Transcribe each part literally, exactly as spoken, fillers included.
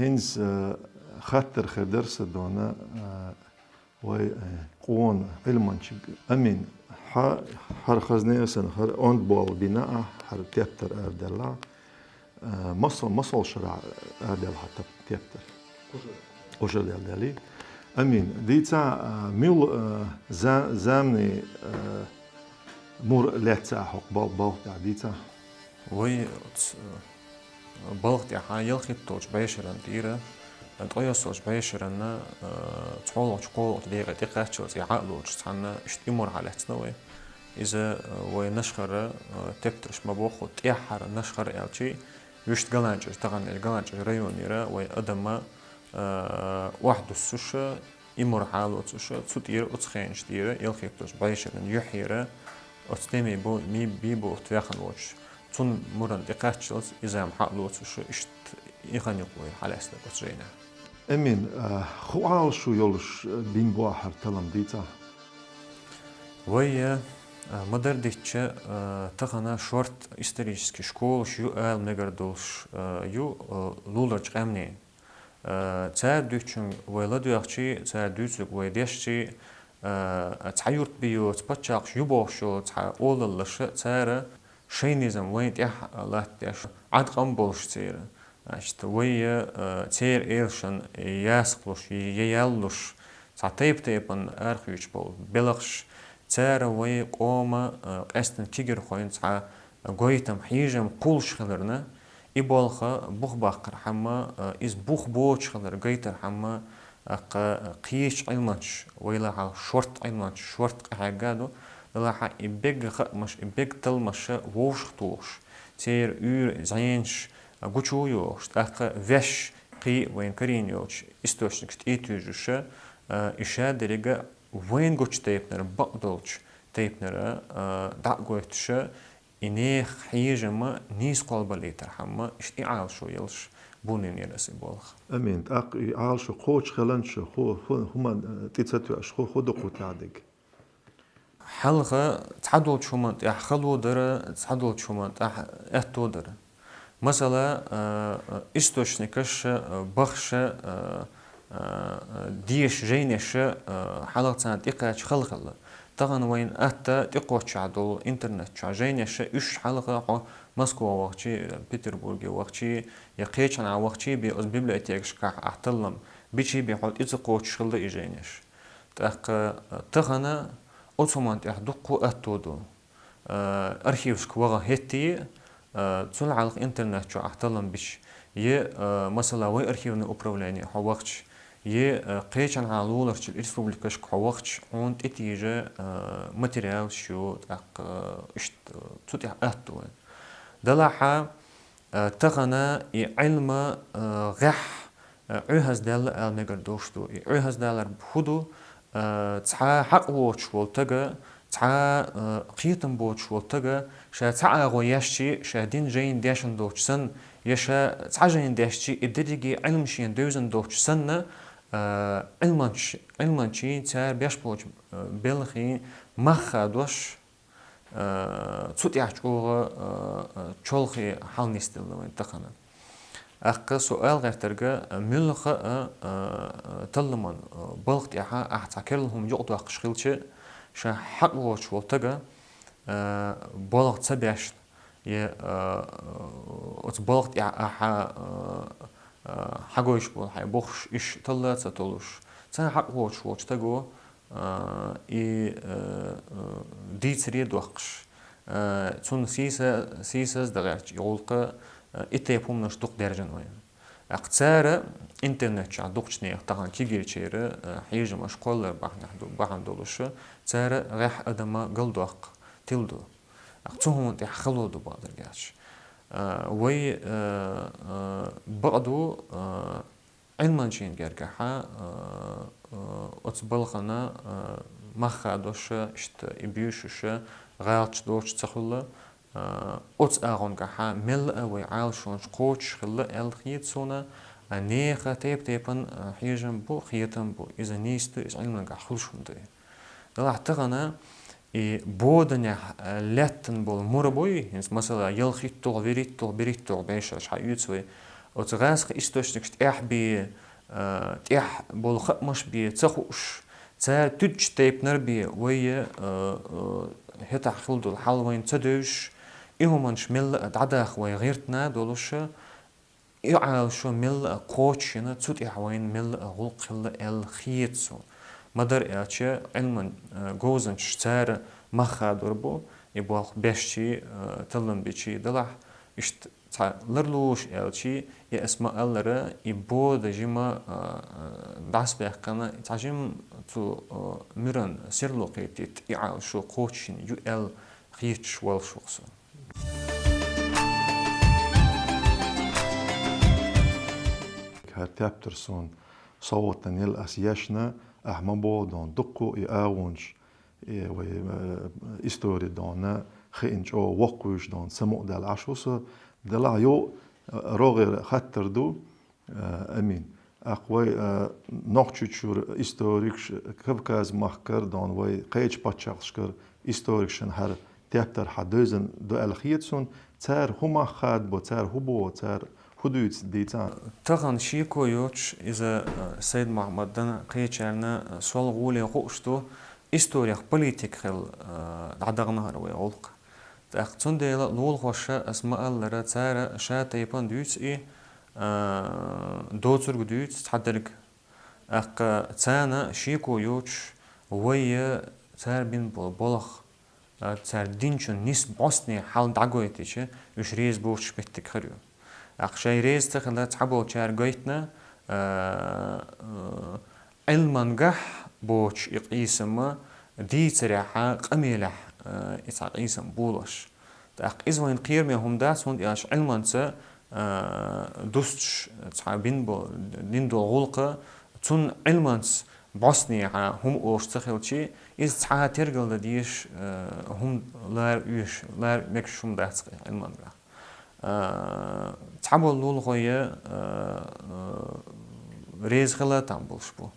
ХӀинца, э, хаттар хир дара са дона, э, вай, э, къона Ӏилманчиг Амин, хьа-, хӀара хазна а санна, хӀара онда болла бина а, хӀара тептар арадаьлла, э, масал, масал шарахь арадаьлла хьа теп-, тептар. Кхушардаьлла дале. Амин, дийца, э, муьлха, э, за-, заманийн, э, мур лаьцна хьокху бал-, балха тӀехь дийца? Вай оцу, э, балха тӀехь ялхитталгӀачу бӀешеран тӀера, э, ткъайоьссалгӀачу бӀешеран, э, цхьоалгӀачу-кхоалгӀачу декъе тӀекхаччалц и Ӏа а лоцуш цхьанна иштта и мур хьалаьцна вай. Иза, э, вай Нашхара, э, тептарш ма бохху, тӀаьххьара Нашхара аьлчи, вуьшта ГаланчӀожа, тахана ГаланчӀожа районера вай адамаш, э, охьадуссуш, и мур хьалоцуш, цу тӀера, оцу хенаш тӀера, ялхитталгӀачу бӀешеран юьхьера, оцу тӀеман бу-, ми-, бий бохург ваьхна воцуш, цунна мурана тӀекхаччалц иза-м хьалоцуш, иштта и хан юкъа вай хьалаьцна оцу жайнахь. Амин, а, хӀун Ӏалашо йолуш, а, бина бу ахь хӀара таллам дийца? Вай, а, ма-дарра дитча, а, тахана шорта исторически школаш ю ала мегар долуш, а, ю, а, луларчу къаьмнийн. Э, цара дуьйцучуьнга вай ладоьгӀчи, цара дуьйцург вай дешчи, э, цхьа юрт бен йоцу паччахьаш ю бохуш йолу цхьа олаллаша цара шайн низам вайна тӀехь латтадеш, Ӏад къам болуш церан. Значит, вай, э, церан элашна ясакхалуш, я яллуш, цхьа тайп-тайпана арахоьцуш болу белхаш, цара вай къоман, э, къаьсттина кегийрхойн цхьа гойтам, хьежам кхуллуш хиларна, и болх бух баккхархьама, иза бух боцуш хилар гайтархьама, тӀаккха кхечу Ӏилманчаш, вай лахьал шорта Ӏилманчаш шорта къахьегна ду, делахь и бегга хаамаш, и бегга талламаш вовшахтухуш, церан уьйр, зӀенаш гучу а йохуш, тӀаккха ваьш кхин а вайна карийна йолчу источникашна тӀе а туьйжуш, и шадеррига вайна гучу тайпанара, бакъдолчу тайпанара, дӀа а гойтуш, и нехан хьежам нийса кхолбалийтархьама, иштта и Ӏалашо йолуш бунийнера аса и болх. Амин. ТӀаккха и Ӏалашо кхочушхилча, хӀу-, хӀу-, хӀуманна тӀе ца тоьуш, хӀу-, хӀун ду кху тӀехь дерг? Хьалха цхьадолчу хӀуманна тӀехь хало дара, цхьадолчу хӀуманна тӀехь аьтто дара. Масала, а, а, источникаш, а, бахша, а, а, а, деша жайнеша, а, хьалха царна тӀекхача хала хилла. Тахана вайна атта тӀекхоччехь долу интернет чохь жайнеша уьш хьалха хьо Москва вахчи, Петербурге вахчи, я кхечанхьа вахчи бен оцу библиотекашкахь ахь таллам бичи бен хьо тӀе ца кхочуш хилла и жайнеш. ТӀаккха, а, тахана оцу хӀуманна тӀехь дуккха а аьтто ду. Э, архивашка ваха хӀетте, э, цул хьалха интернет чу ахь таллам бича, е, э, масала, вай архивное управление хьо вахча, е, э, кхечанхьа луларчу республикашка хьо вахча, хьуна тӀетийжа, э, материалаш ю, тӀаккха, э, иштта, э, цу тӀехь аьтто вайн. Делахь, э, тахана и Ӏилма, э, гӀехь, э, Ӏуьхьаздаьлла ала мегар долуш ду. И Ӏуьхьаздалар хӀун ду? Э, цхьа хьакъ воцуш волу тага, цхьа, э, кхетам боцуш волу тага, ша цхьа агӀо ешчи, ша дина жайна дешна долчу санна, я ша цхьа жайна дешчи, и дерриге Ӏилма шена девзина долчу санна, э, Ӏилманчаш-, Ӏилманчийн цара беш болчу, э, белхийн мах хадош, э, цу тӀехь чӀогӀа, э, э, чолхе хьал нисделла вайн тахана. ТӀаккха со ала гӀертарг, э, муьлхха а, э, э, талламан, э, балха тӀехь ахь цхьа керла хӀума юкъадоккхуш хилча, ша хьакъ воцуш волу тага, э, балха ца бешна, я, э, э, оцу балха тӀехь ахьа, э, э, хьагойтуш болу хьайн бохуш, иш талла а ца толуш, цхьа хьакъ воцуш волчу таго, а, и, а, а, дийцаре доккхуш, а, цунна сийса-, сийсаз дан гӀерташ и гӀуллакх, а, и тайпа хӀуманаш дукха даьржина вайна. ТӀаккха цара интернет чохь дукхачу нехан тахана кегийчеран, а, хьежамаш кхоллар бахьанехь ду-, бахьана долуш, цара гӀеххьа адама галдоккху, тилла ду. ТӀаккха цу хӀуманна тӀехь хало ду бакъдерг аьлча. А, вай, а, а, бакъ ду, а, Ӏилманчийн гергахьа, а, а, оцу балхана, а, мах хадош, иштта и буьйшуш, гӀалаташ доцуш ца хуьлу, а, оцу агӀонгахьа мелла а вай Ӏалашонаш кхочуш хилла аьлла хета суна, а, нехан тайп-тайпана, а, хьежам бу, кхетам бу, иза нийса ду, иза Ӏилмангахь хуьлуш хӀума ду. Делахь тахана и боданехь, а, лаьттина болу мур буй, хӀинца, масала, ялхитталгӀа, вуьрхӀитталгӀа, берхӀитталгӀа бӀешераш хьаоьцу вай, Оцу гӀазкхийн источникаш тӀехь бе, а, тӀехь болу хаамаш бе ца хууш, цара туьдучу тайпанара бе вай, а, а, хӀетахь хила долу хьал вайна ца девзаш, и хӀуманаш мелла а дӀадаха вай гӀиртина долуш, и Ӏалашо мелла а кхочушйина, цу тӀехь вайна мелла а гӀуллакх хилла аьлла хета суна. Ма-дарра аьлча, Ӏилман, а, говзанчаш цара мах хадор бу, и болх беш чий, а, таллам беш чий делахь, иштта цхьа ларлуш аьлчий, я ас ма-аллара, и бода жима, а, а, дӀасабаьккхина, цхьа жима цу, а, муьран серло кхетийта и Ӏалашо кхочушйина ю аьлла хеташ волуш ву-кх со. ХӀара тептар суна совгӀатана елла ас ешна, ахь ма боху дона, дуккха а и агӀонаш, и вай, э, истори дона, хиъна чӀогӀа воккхавеш дона, самукъадаьлла Ӏаш ву со, делахь йо, э, рогӀера хаттар ду, э, Амин. Аккха вай, э, Нохчийчуьра историкаш, Кавказ-махкара дона, вай кхечу паччахьашкара историкашна хӀара тептар хьан девзина ду аьлла хета суна, цара хӀун мах хадабо, цара хӀун боху, цара хӀун дуьйцу дийцахьа. Тахана шеко йоцуш иза, э, Сайд-Мохьмадан кхечарна, э, сол гӀоле хууш ду, историх политика хилла, э, дӀадахана хӀара вай гӀуллакх. ТӀаккха цундела лулахоша ас ма-аллара, цара ша тайпана дуьйцу и, а, доцург дуьйцу цхьадерг. ТӀаккха царна шеко йоцуш, вай цара бина болу болх, а, цара динчун нис бӀостанехьа хьал дӀагойтича, уьш реза боцуш меттиг хир ю. ТӀаккха шайн реза ца хилла цхьаболчара гойтина, а, а, Ӏилмангахь боцуш и къийсам дийцарехьа, къамелехь, а, и цхьа къийсам болуш. ТӀаккха иза вайн кхераме хӀума дац, хӀунда аьлча Ӏилманца, а, дусташ цхьа бин бо-, дин долу гӀуллакха, цунна Ӏилманца бӀостанехьа хӀума олуш ца хилчий, иза цхьа тергал дан дезаш, а, хӀума лара оьшуш, лара мегаш хӀума дац Ӏилмангахь. А, цхьаболу лулахой, а, а, реза хила там болуш бу.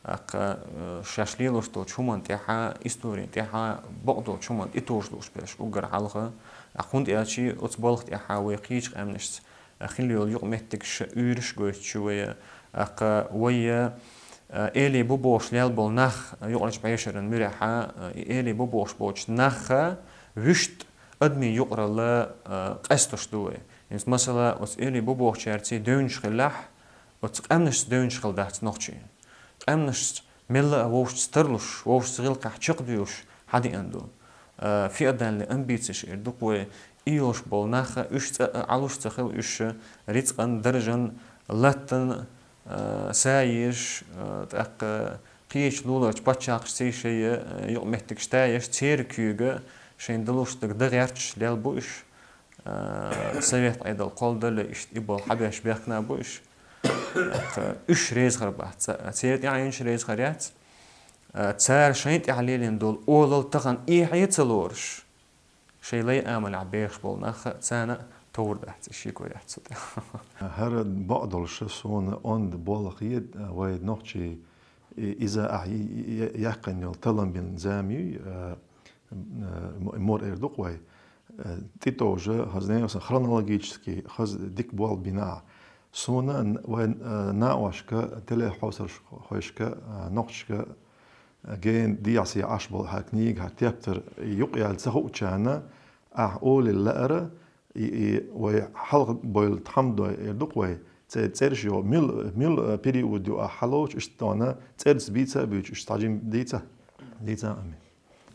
ТӀаккха, а, шаьш лелош долчу хӀуманна тӀехьа, историн тӀехьа, бакъдолчу хӀуманна тӀетовжа лууш берш уггар хьалха. ТӀаккха хӀунда аьлча оцу балха тӀехьа вай кхечу къаьмнашца хила йолу юкъаметтигаш уьйраш гойтуш ю вай. ТӀаккха вай, а, эли бу бохуш лел болу нах юкъарчу бӀешеран муьрехьа, а, и эли бу бохуш болчу нахха вуьшта адамийн юкъаралла, а, къаьсташ ду вай. ХӀинца, масала, оцу эли бу бохучаьрций девнаш хиллехь, оцу къаьмнашца девнаш хила дац нохчийн. Къаьмнашца мелла а вовшашца тарлуш, вовшашца гӀиллакхехь чекхдуьйлуш хьадеана ду. А, феодальный амбицеш эр ду-кх вай, и йолуш болу нах, уьш цӀа а Ӏалуш ца хила, уьш рицкъан, даржан, латтан, а, са езаш, а, тӀаккха кхечу луларчу паччахьашций шайн, а, юкъаметтигаш тайеш, церан куьйга шайн далуш дерг дан гӀерташ лел бу уьш. А, совет Ӏедал кхолладале, иштта и болу хьабеш бехкана бу уьш. ТӀаккха уьш реза хир бац. Ца-, церан тӀаьхьенаш реза хир яц. А, цара шайн тӀехь лелийна долу олалла тахана эхье ца лоруш, шайн лай амалехь бехаш болу нах, царна а товр дац, и шеко яц цу тӀехь. ХӀара бакъдолуш суна онда болу хета, вай нохчий, и-, иза ахь и-, и-, яьккхина йолу таллам бина зама юй, а, а, м-, мур эр ду-кх вай. Э, тӀетовжа, хаза, не, хронологически хаза дика болх бина ахь. Суна н-, вайн, э, накъошка, телехьовсархошка, э, нохчашка, э, гена дехьа-сехьа Ӏаш болу хьан книга, хьан тептар юкъаяьлла ца хуучарна, ахь олалла лаьара, и, и вай хьалха бевлла тхьамдой эр ду-кх вай, цӀе-, цӀераш йо, мил, мил, э, период ю ахь хьалоцуш, иштта тхуна цӀерца бийца а буьйцуш, иштта хьажим дийца? Дийца а ами.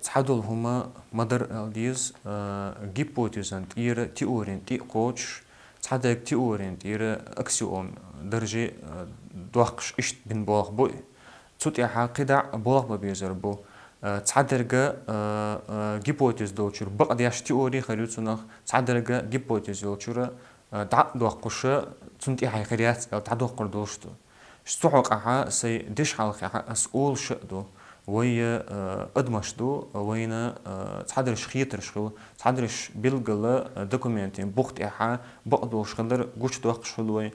Цхьадолу хӀума ма-дарра ала деза, а, гипотезан тӀера теорин тӀе а кхочуш, цхьадерг теорин тӀера аксиом дарже, а, доккхуш иштта бина болх бу и. Цу тӀехьа кхидӀа а болх бан безар бу. А, цхьадерга, а, а, гипотез долчуьра бакъдеш теори хир ю цунах, цхьадерга гипотез йолчуьра а, дӀа а доккхуша, цунна тӀаьхье хир яц аьлла дӀадоккхур долуш ду. Цу хьокъехьа сайн дешхьалхехьа ас олуш а ду. Вай, а, адамаш ду, вайна, а, цхьадерш хетарш хуьлу, цхьадерш билггала, а, документийн бух тӀехьа бакъдолуш хилар гучудоккхуш хуьлу вай.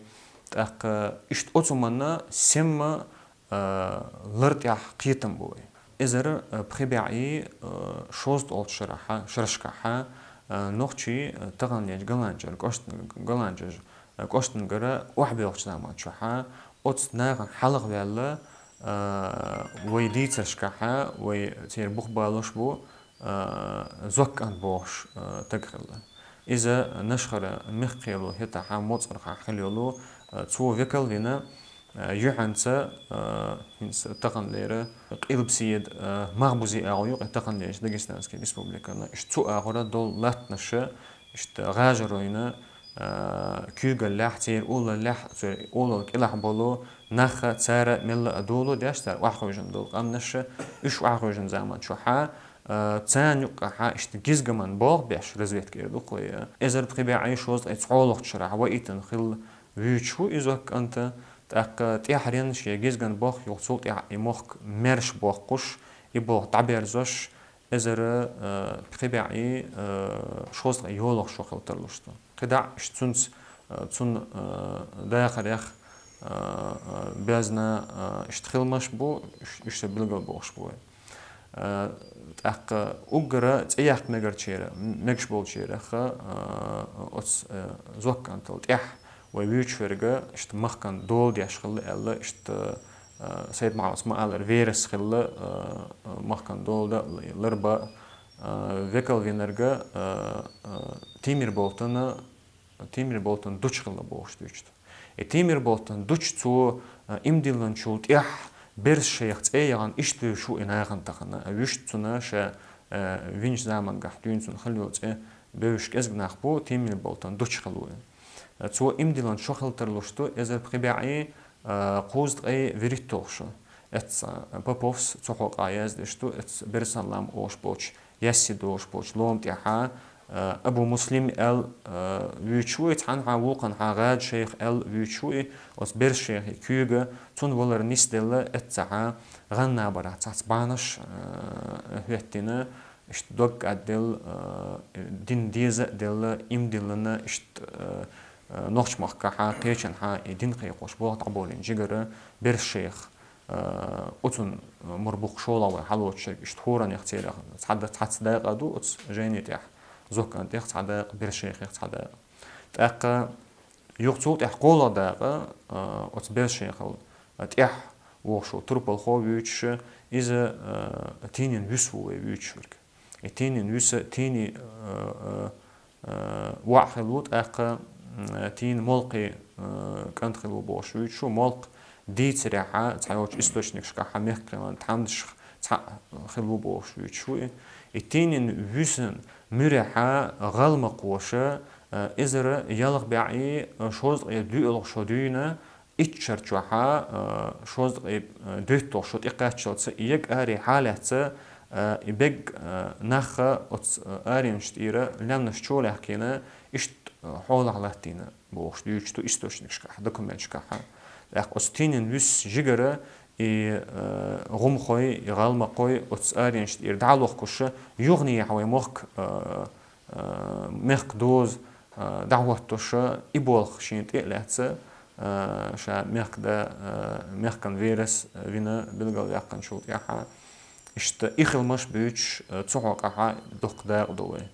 ТӀаккха иштта оцу хӀуманна семма а, лар тӀехь кхетам бу вай. Эзар, а, пхи бӀе, а, шовзткъолчу шарахьа, шарашкахьа, а, нохчий, а, таханлерчу Голландчуьра, кӀоштан Голландчуьра, кӀоштангара охьабоьлхучу заман чохьа, оцу нахана хьалха ваьлла, а, вай дийцаршкахьа, вай церан бух балош бу, а, Зоккант бохуш, а, таг хилла. Иза Нашхара мехкан кхело хӀетахьа, моцӀархьа хилла йолу, а, цо векал вина, а, юьхьанца, а, хӀинца таханлера Къилбаседа, а, Махбузе агӀо ю-кх и таханлерчу Дагестанская республикана. Иштта цу агӀора долу латтанаша, иштта гӀажар вайна, а, куьйгаллехь, церан уллаллехь, церан уллал кӀелахь болу нахха цара мелла а долу деш, цара охьахуьйжина долу къаьмнаша, уьш охьахуьйжина заман чохьа, а, царна юккъехьа иштта гизгаман болх беш, разведка эр ду-кх вай, эзар пхи бӀе шовзткъе цхьолгӀачу шарахь ваийтина хилла вуьйцуш ву и Зоккант, тӀаккха тӀаьхьаренна шен гизган болх юха цул тӀаьхьа и мохк маьрша боккхуш, и болх дӀаберзош, эзар, а, пхи бӀе, а, шовзткъе йолгӀа шо хила тарлуш ду. КхидӀа иштта цунца, а, цунна, а, дахарех, а, а, безна, а, иштта хиламаш бу, уьш, уьш сан билгал бохуш бу вай. А, тӀаккха уггара цӀе яккха мегарчера, мегаш болчарах, а, оцу, а, Зоккантал тӀаьхьа вай вуьйцуш верг иштта махкан дола деш хилла аьлла, иштта, а, Сайд-МахӀаммад ма-аллара верас хилла, а, а, махкан дола дан ларба, а, векал винарг, а, а, Тимир-Болтана, Тимир-Болтан дучу хилла бохуш дуьйцу. И Тимир-Болтан дучу цо, а, имдилланчул тӀаьхьа Берс-шайх цӀе яхана иштта вуьйш ву и нахана тахана, а, вуьшта цунна ша, а, винчу замангахь дуьйна цунна хилла йолу цӀе бевзаш кӀезиг нах бу, Тимир-Болтан дучу хилла ву и. А, цо имдиллан шо хила тарлуш ду, эзар пхи бӀе, а, кхузткъе вуьрхӀитталгӀа шо. Эцца Поповс цу хьокъехь яздеш ду, эцца Берсан-Лам олуш болчу, Ясси долуш болчу лома тӀехьа, а, Абу Муслим аьлла, а, вуьйцуш ву и, цхьанхьа вукханхьа ГӀади-шайх аьлла вуьйцуш ву и, оцу Берс-шайхи куьйга, цунна валар нисделла эццахьа, гӀан набарахь цхьацца бахьанаш, а, хӀоьттина, иштта дог кӀадделла, а, дин деза а делла, имдиллина, иштта, а, а, нохчмахкахьа, кхечанхьа и дин кхайкхош болх дӀаболийна жигара Берс-шайх. А, оцун, а, мур бу-кх шолгӀа вай хьалоцуш ерг, иштта хӀораннех церах цхьа да-, цхьацца дакъа ду оцу жайни тӀехь, Зоккан тӀех цхьа дакъа, Берс-шайхех цхьа дакъа. ТӀаккха юха цул тӀаьхьа кхоалгӀа дакъа, а, оцу Берс-шайхал тӀаьхьа вохуш волу турпалхо вуьйцуш, иза, а, Тийнин вуьйш ву вай вуьйцуш верг. И Тийнин вуьйш, Тийни, а, а, а, воӀ хилла ву, тӀаккха, м, Тийна Молкхи, а, кӀант хилла ву бохуш вуьйцуш ву. Молкх дийцарехьа, цхьайолчу источникашкахьа мехкан кхелан тхьамдашах цхьаъ хилла ву бохуш вуьйцуш ву и. И Тийнин вуьйсан муьрехьа гӀалмакхоша, а, эзар ялх бӀе шовзткъе доьалгӀа шо дуьйна, итт шар чохьа, а, шовзткъе, а, доьтталгӀа шо тӀекхаччалца, и ерг арахьа лаьцна, а, и берг, а, нахха оцу, а, аренаш тӀера лаьмнаш чолаьхкина, иштта, а, хьолахь латтийна бохуш дуьйцуш ду источникашкахь, документашкахьа. ТӀаккха оцу Тийнин вуьйш жигара и, а, гӀумхой, и гӀалмакхой оцу аренаш тӀера дӀалохкуша, юханехьа вай мохк, а, а, мехкан доза, а, дӀахӀоттоша, и болх шена тӀе а лаьцна, а, ша мехкан да, а, мехкан верас вина билгалваьккхинчул тӀаьхьа. Иштта и хиламаш буьйцуш, а, цу хьокъехьа дукха дакъа ду вай.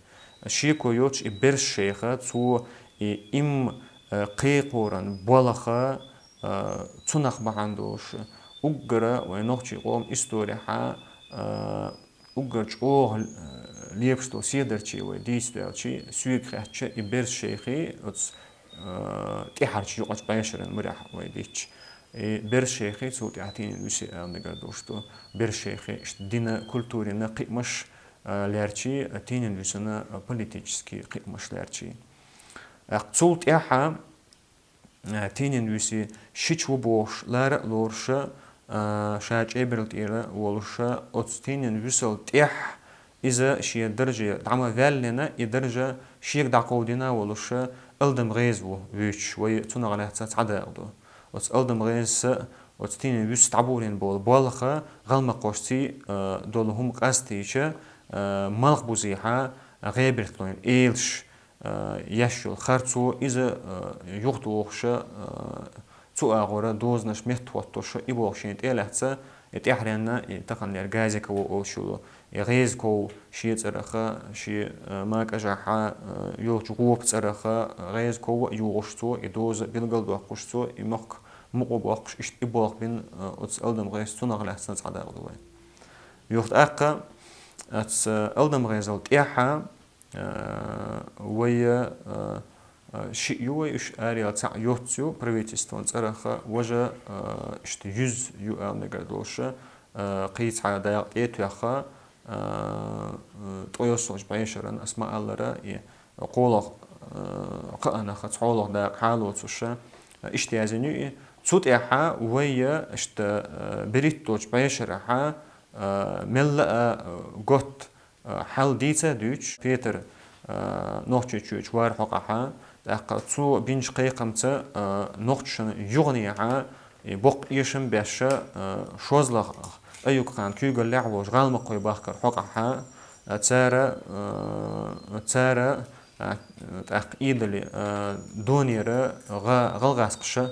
Шеко йоцуш и Берс-шайха, цо и иман, а, кхайкхоран болх, а, цунах бахьана долуш, уггара вай нохчийн къоман историхьа, а, уггар чӀогӀа, э, лепаш долу седарчий вай дийца даьлчий, соьга хаьттича и Берс-шайхи оцу, э, тӀаьхьарчу юкъачу бӀешаран муьрехь вай дийцича. И Берс-шайхи цул тӀаьхьа Тийнин вуьйши ала мегар долуш ду. Берс-шайхи иштта дина, культурина кхиамаш, э, лаьрчий, Тийнин вуьйсана, э, политический кхиамаш лаьрчий. ТӀаккха цул тӀаьхьа а, Тийнин вуьйш шича ву бохуш, лара а лоруша, а, ша ЧӀебарла тӀера волуша, оцу Тийнин вуьйшал тӀаьхьа иза шен дарже дӀа ма ваьллина, и даржа шега дӀакховдийна волуша, Алдам ГӀеза ву вуьйцуш, вай цунах лаьцна цхьа дакъа ду. Оцу Алдам ГӀезас, оцу Тийнин вуьйшас дӀаболийна болу болх гӀалмакхошций, а, долу хӀума къастийча, а, Малхбузехьа гӀебартлойн элаш, а, еш йолу харцо, иза, а, юхатохуша, а, цу агӀора дозанаш меттахӀоттоша, и болх шена тӀе а лаьцна, И тӀаьхьаренна, и таханлера газика ву олуш йолу, и гӀеза ков шен цӀараха, шен, э, макӀажахьа, э, йолчу гӀопа цӀараха, гӀеза ков а югӀуш цо, и доза билгалдоккхуш цо, и мохк мукъа боккхуш, иштта и болх бина, э, оцу Алдам ГӀеза цунах лаьцна цхьа дакъа ду вайн. Юха тӀаккха оцу Алдам ГӀезал тӀаьхьа, э, вай, э, э, шиъ ю вай, уьш араяла цхьаъ йоццу ю, правительствон цӀараха, важа, э, иштта юьзза ю ала мегар долуша, э, кхин цхьа дакъа тӀе а тоьхна, э, э, ткъайоьссалгӀачу бӀешаран, ас ма-аллара, и кхоалгӀа, э, кхаъ а нахаца, хьолах дакъа хьалоцуша, э, иштта яздина ю и. Цу тӀаьхьа вай, иштта, э, берхӀитталгӀачу бӀешарахьа, э, мелла а, э, готта, э, хьал дийца а дуьйцуш, Петар, э, Нохчийчоьнчу вара хьокъахьа, тӀаккха цо бинчу кхайкхамца, э, нохчашна юханехьа, и боккха эшам беш, э, шозлагӀа Аюп-Кхан куьйгаллехь а волуш гӀалмакхой бахкара хьокъахьа, э, цара, э, цара, э, тӀаккха Ӏедалан, э, донера гӀа-, гӀалгӀазкхаша,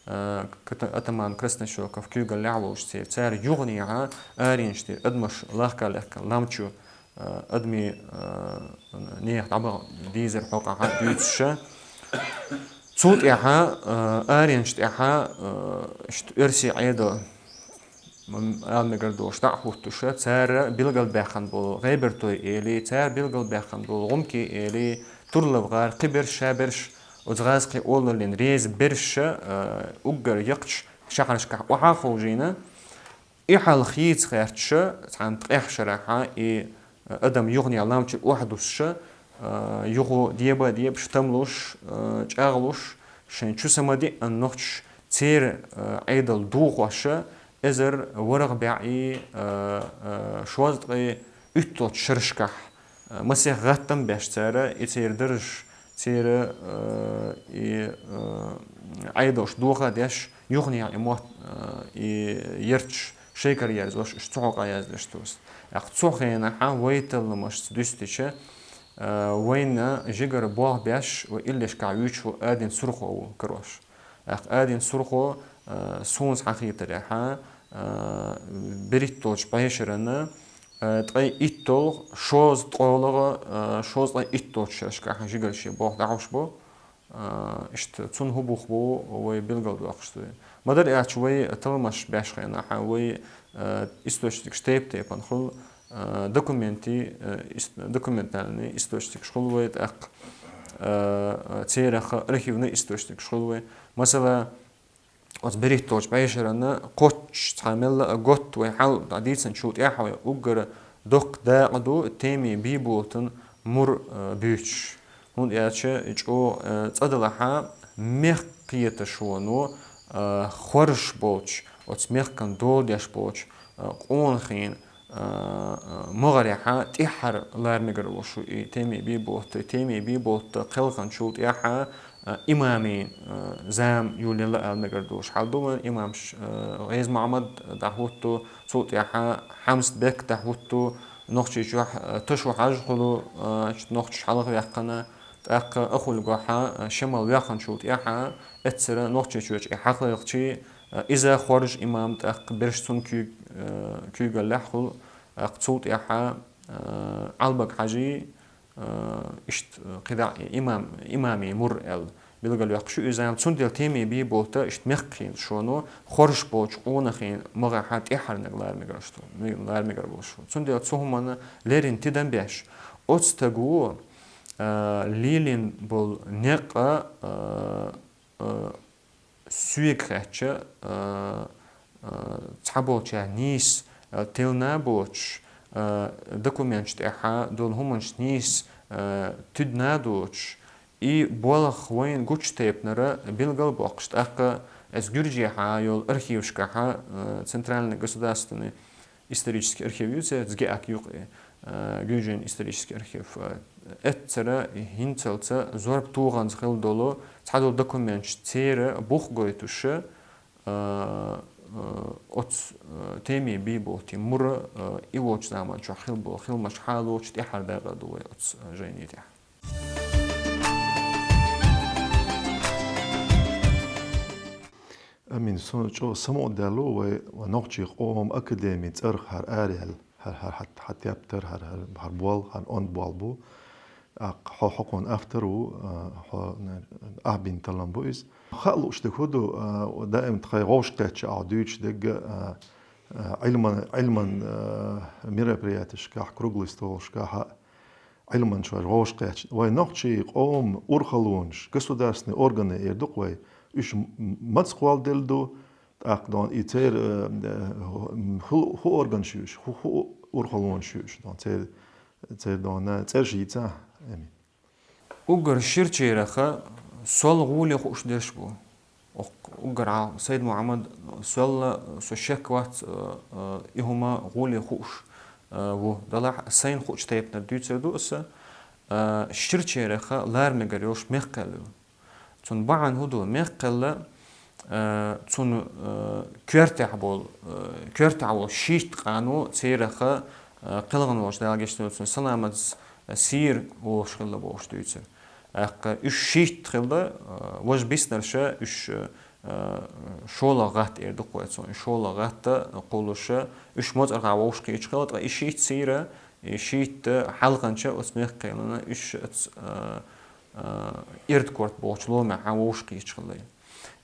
э, ката-, атаман Краснощёков куьйгаллехь а волуш церан, цара юханехьа аренаш тӀера адамаш лахка а лаьхкина лам чу, э, адамийн, э, нехан дӀабаха дийзира хьокъахьа дуьйцуша. Цул тӀаьхьа, э, аренаш тӀаьхьа, э, иштта оьрсийн Ӏедал, м, ала мегар долуш, дӀа а хӀуттуша, цара билгалбаьккхина болу гӀебартой эли, цара билгалбаьккхина болу гӀумкий эли, турлабгӀар, кхиберш, шаберш, оцу гӀазкхийн олаллин реза берша, э, уггар яккхачу шахьаршкахь охьа а ховшийна, и хьал хийца гӀерташа, цхьана ткъех шарахьа и, э, адам юханехьа лам чу охьадуссуша, э, юха деба а дебаш, там луш, э, чӀагӀлуш, шайн чу са ма диъна нохчаш церан, э, Ӏедал дохоша, эзар ворхӀ бӀе, э, э, шовзткъе уьтталгӀачу шерашкахь, э, масех гӀаттам беш цара, и церан даржаш, церан, э, и, э, Ӏедалш доха а деш, юханехьа и мотт, э, и ярташ шайкара ерзош, уьш цу хьокъа яздеш туьйсу. ТӀаккха цу хенахьа вай талламашца дуьстича, э, вайна жигара болх беш, вай иллешкахь вуьйцуш ву Адин Сурхо ву карош. ТӀаккха Адин Сурхо, э, суна схьахетарехьа, э, берхӀитталгӀачу бӀешарана, э, ткъе итталгӀа, шовзткъалгӀа, э, шовзткъе итталгӀачу шерашкахь жигара шен болх дӀахьош бу. А, иштта цунна хӀун бух бу вай билгалдоккхуш ду. Ма-дарра аьлча, вай талламаш беш хенахьа, вай, а, источникаш тайп-тайпана хуьлу, а, документи, а, ис-, документальный источникаш хуьлу вай, тӀаккха, а, а, церан архивный источникаш хуьлу вай. Масала, оцу берхӀитталгӀачу бӀешарана кхоччуш цхьа мелла а готта вай хьал дӀадийцинчул тӀаьхьа вай уггар доккха дакъа ду Теми Бийболатан мур, э, буьйцуш. ХӀунда аьлча и чӀогӀа, э, цӀа далахьа мехкан кхеташоно, э, хоржуш болчу, оцу мехкан дола деш болчу, э, къонахийна, а, а, могӀарехьа тӀаьххьара лара мегар волуш ву и Теми Бийболат. Теми Бийболат кхелханчул тӀаьхьа, а, имамийн, а, зама йолаелла ала мегар долуш хьал ду вайн имамаш, а, ГӀеза Мухьаммад дӀахӀутту, цул тӀаьхьа Хьамзат-Бек дӀахӀутту, Нохчийчохь, а, Ташо-Хьаьжа хуьлу, а, чу нохчаш хьалха ваьккхина, тӀаккха Ахулгохьа, а, Шамал ваьккхинчул тӀаьхьа, эццара Нохчийчоьнчу и хьалхалгӀачий, а, иза хоржу имам, тӀаккха берш цунна куьйг-, а, куьйгаллехь хуьлу, тӀаккха цул тӀаьхьа, а, Ӏалбаг-Хьаьжий, а, иштта, а, кхидӀа имам, имамийн мур аьлла билгалваьккхуш ю иза. Цундела Теми Бийболат иштта мехкан кхеташоно хоржуш болчу къонахийна могӀарехьа тӀаьххьара мега лара мегар ду, лара мегар волуш ву. Цундела цу хӀуманна леррина тидам беш, оцу стага, а, лелийна болу некъ, а, а, соьга хаьттича, а, а, цхьаболчара нийса, а, тиллина а боцуш, а, документаш тӀехьа долу хӀуманаш нийса, а, туьдина а доцуш, и болх вайна гучу тайпанара билгал а боккхуш, тӀаккха аса Гуьржехьа йолу архивашкахьа, а, Центральный государственный исторический архив ю церан, ГИАК юкъа, а, Гуьржийн исторический архив, а, эццара хӀинцалца зорба тоханза хила долу цхьадолу документаш церан бух гойтуша, а, а, оцу, а, Теми Бийболатан мур, а, и волчу заманчохь хила болу хиламаш хьалоцуш тӀаьххьара дакъа ду вай оцу, а, жайни тӀехь. Мин сона чӀо самукъадаьлла вай, вай нохчий къоман академи цӀерах хӀара араяьлла, хӀара, хӀара хьат-, хьатептар, хӀара, хӀара, хӀара бол, хӀара онда бол бу. ТӀаккха хьо хьокхун автор ву, а, хьо, ахбин талам бу иза. Хаа лууш дерг хӀу ду, а, даим тхай гӀовш кхетча а дуьйцуш дерг, а, а, Ӏилман, Ӏилман, а, мероприятешкахь, круглый столашкахь а, Ӏилманчаш гӀовш кхетча. Вай нохчий къоман урхаллонаш, государственный органы эр ду-кх вай, уьш м-, м-, маца кхолладелла ду, тӀаккха дон и церан, э, э, хӀу, хӀу органаш ю уьш, хӀу, хӀу урхаллонаш ю уьш, дон церан, церан дон цӀераш йийцахь, Эмин. Уггар ширачарах сол гӀоле хууш дерш бу. Укх уггар Ӏа, Сайд-Мухьаммад, сол, со шек вац, э, э, и хӀума гӀоле хууш, э, ву. Делахь сайна хуучу тайпанара дуьйцур ду аса, э, ширачарах лара мегар йолуш мехкаелла ю. Цуьнан бахьана хӀу ду? Мехкаелла, э, цуьнан, э, коьртехь болу, э, коьртехь волу шийтта къано церах, э, кхелхина волчу Дала гечдойла цунна, Саламатс, э, сийра волуш хилла бохуш дуьйцура. ТӀаккха уьш шийтта хилла, э, важа биснарш, уьш, э, шолгӀа гӀатта эр ду-кх вай цунах, шолгӀа гӀатта кхуллуш, уьш моцӀархахь вовшахкхеташ хилла, ткъа и шийтта сийра, и шийтта хьалханча оцу мехкаеллина уьш оцу, э, э, Эрдкорта бохучу ломехь вовшахкхеташ хилла.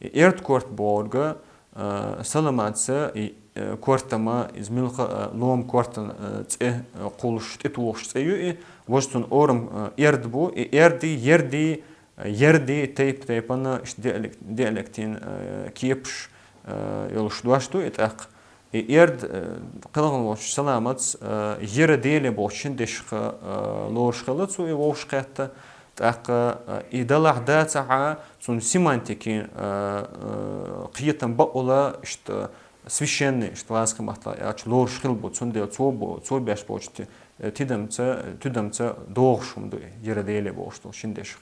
И Эрдкорта бохург, э, Саламатс, и, э, корта ма, иза муьлхха а, э, лома кортан, э, цӀе, э, кхуллуш тӀетухуш цӀе ю и, важа цуьнан орам, э, Эрд бу, и Эрди, Ерди, э, Ерди тайп-тайпана иштта диалек-, диалектийн, э, кепаш, э, йолуш дош ду и тӀаккха. И Эрд, э, кхелхина волчу Саламатс, э, Ера Дели бохучу шина дешах, э, лоруш хилла цо и вовшахкхетта. ТӀаккха, э, и далахь дацахь а, цуьнан семантикин, э, э, кхетам бакъволу иштта священный, иштта вазкхийн маттахь аьлча, лоруш хилла бу, цундела цо бо-, цо беш болчу ти-, э, тидамца, туьдамца догӀуш хӀума ду и Ера Дели бохуш долу шина дешах.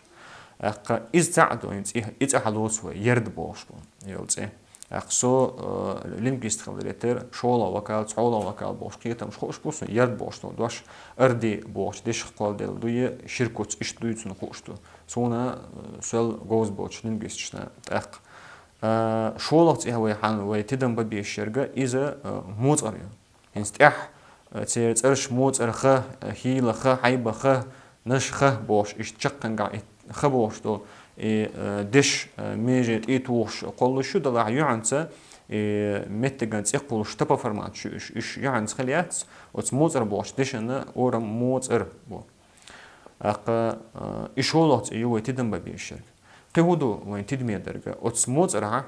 ТӀаккха иза цхьаъ ду, и цӀе, и цӀе хьалоцу вай, Ерд бохуш бу йолу цӀе. ТӀаккха со, э, лингвист хиларе терра, шолгӀа вокал, цхьолгӀа вокал бохуш кхетамаш хууш бу суна, Ерд бохуш долу дош, Арди бохучу дешах кхолладелла ду, я шира куц иштта дуй цунна хууш ду. Суна, э, сол говза боцуш лингвисташна тӀаккха. Э, шолгӀа цӀе вай хьан, вай тидам бан безаш ерг, иза, э, моцӀар ю. ХӀинца тӀехь, э, церан цӀераш моцӀарх, э, хӀийлах, хьайбах, нашх бохуш, иштта чаккхангахь и х бохуш долу, и, э, деш, э, меже тӀе тухуш кхоллуш ю, делахь юьхьанца, и меттиган цӀе кхуллуш топоформаташ ю уьш, уьш юьхьанца хила яц, оцу моцӀар бохучу дешан орам моцӀар бу. ТӀаккха, э, и шолгӀа цӀе ю вай тидам бан безаш ерг. Кхин хӀун ду вайн тидаме дерг? Оцу моцӀарахь,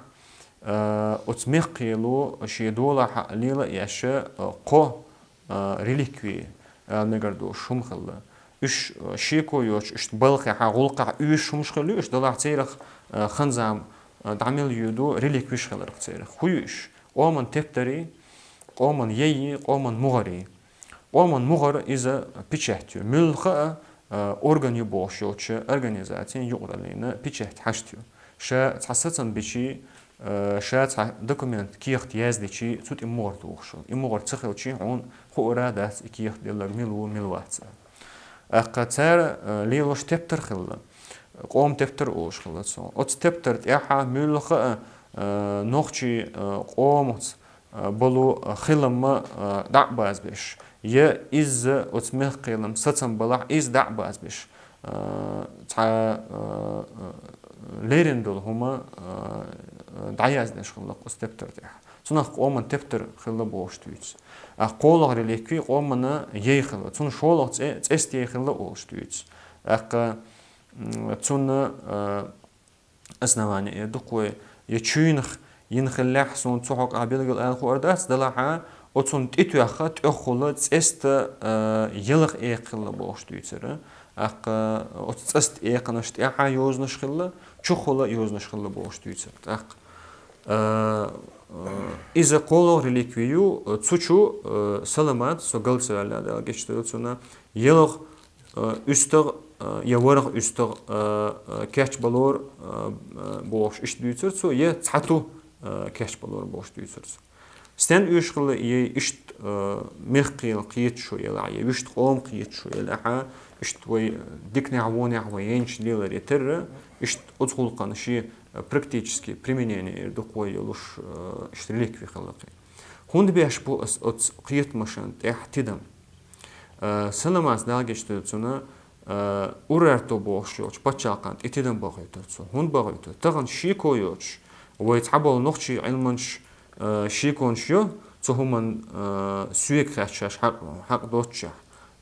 э, оцу мехкахело шен долахь лела а еш, э, кхо, э, реликви, ала мегар долуш хӀума хилла. Уьш, э, шеко йоцуш, уьш балхехь, гӀуллакхехь оьшуш хӀумаш хилла ю уьш, делахь церах, э, хан-зама, э, дӀа мел йоьду реликвиш хиларх церах. ХӀун ю уьш? Къоман тептарий, къоман яй, къоман мугӀарий. Къоман мугӀар иза печать ю. Муьлхха а, э, орган ю бохуш йолчу организацин юкъараллина печать хьашт ю. Ша цхьа сацам бичий, э, ша цхьа документ, кехат яздичий, цу тӀе мугӀар тухуш ю. И мугӀар ца хилчий, хьуна хуур а дац и кехат делларг мила ву, мила вац. ТӀаккха цара, э, лелош тептар хилла. Къоман тептар олуш хилла цо. Оцу тептар тӀехь муьлхха а, э, нохчий, э, къомаца, э, болу, э, хилам, э, дӀа а базбеш, я иза оцу мехкахелан сацам балахь, иза дӀа а базбеш, э, цхьа, э, э, леррина долу хӀума, э, э, дӀаяздеш хилла оцу тептар тӀехь. Цунах къоман тептар хилла бохуш дуьйцу. ТӀаккха кхоалгӀа реликви къоман яй хилла. Цунна шолгӀа цӀе, цӀеста яй хилла олуш дуьйцу. ТӀаккха, м, цунна, э, основание эр ду-кх вай, я чуьйнах йина хиллехь, суна цу хьокъехь билггал ала хуур дац, делахь а, оцунна тӀетоьхна тӀехула цӀеста, э, ялх экха хилла бохуш дуьйцура. ТӀаккха оцу цӀеста экханаш тӀехь а йозанаш хилла, чухула йозанаш хилла бохуш дуьйцура. ТӀаккха, э, э, иза кхоалгӀа реликви ю, цу чу, э, Саламат, со галдаьлла, Дала гечдойла цунна, ялх, э, уьстагӀ, э, я ворхӀ уьстагӀ, э, э, кечбалор, э, э, бохуш иштта дуьйцура цо, я цхьа ту, э, кечбалор бохуш дуьйцура цо. Стенна оьшуш хилла и яй? Иштта, э, мехкахел кхеташ шу елахь, я вуьшта къоман кхеташ шу елахь, иштта вай, э, диканехь, вонехь вай яйнаш леларе терра, иштта оцу гӀуллакхана шен практически применение эр дукха йолуш, э, иштта реликви хилла кхин. ХӀунда беш бу ас оцу кхетамашна тӀехь тидам? Э, Санамас Дала гечдойла цунна, э, Урарту бохуш йолчу пачхьалкхана тӀе тидам бахийтар цо. ХӀунда бахийтар? Тахана шеко йоцуш, вай цхьаболу нохчийн Ӏилманчаш, э, шеконаш йо, цу хӀуманна, э, соьга хаттар шаьш хьакъ, хьакъ доццушехь.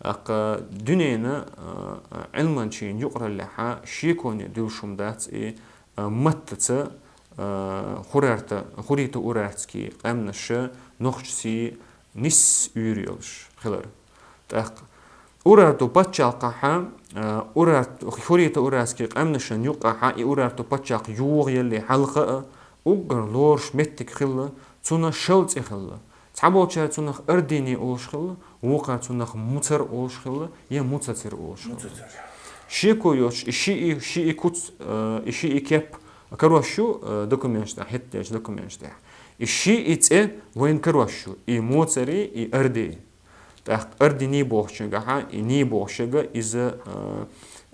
ТӀаккха дуьненан, э, Ӏилманчийн юкъараллехь шеконе дуьллуш хӀума дац и, э, маттаца, э, хурарта-, хурриту-урартский къаьмнаша нохчашца нисса уьйр йолуш хилар. ТӀаккха Урарту пачхьалкхехь, э, Урарт-, хурриту-урартский къаьмнашна юккъехь и Урарту пачхьалкх йогӀу ялале хьалха а уггар лоруш меттиг хилла, цунна шала цӀе хилла. Цхьаболчара цунах Ардини олуш хилла, вукхара цунах Муцар олуш хилла, я Муцацир олуш хилла. Муцацир. Шеко йоцуш, и шиъ, шиъ куц, э, и шиъ кеп карош ю, э, документаш тӀехь, хӀеттачу документаш тӀехь. И шиъ цӀе вайна карош ю, и Моцари, и Арди. ТӀаккха Ардини бохучуьнгахь, и Ни бохучуьнга иза, э,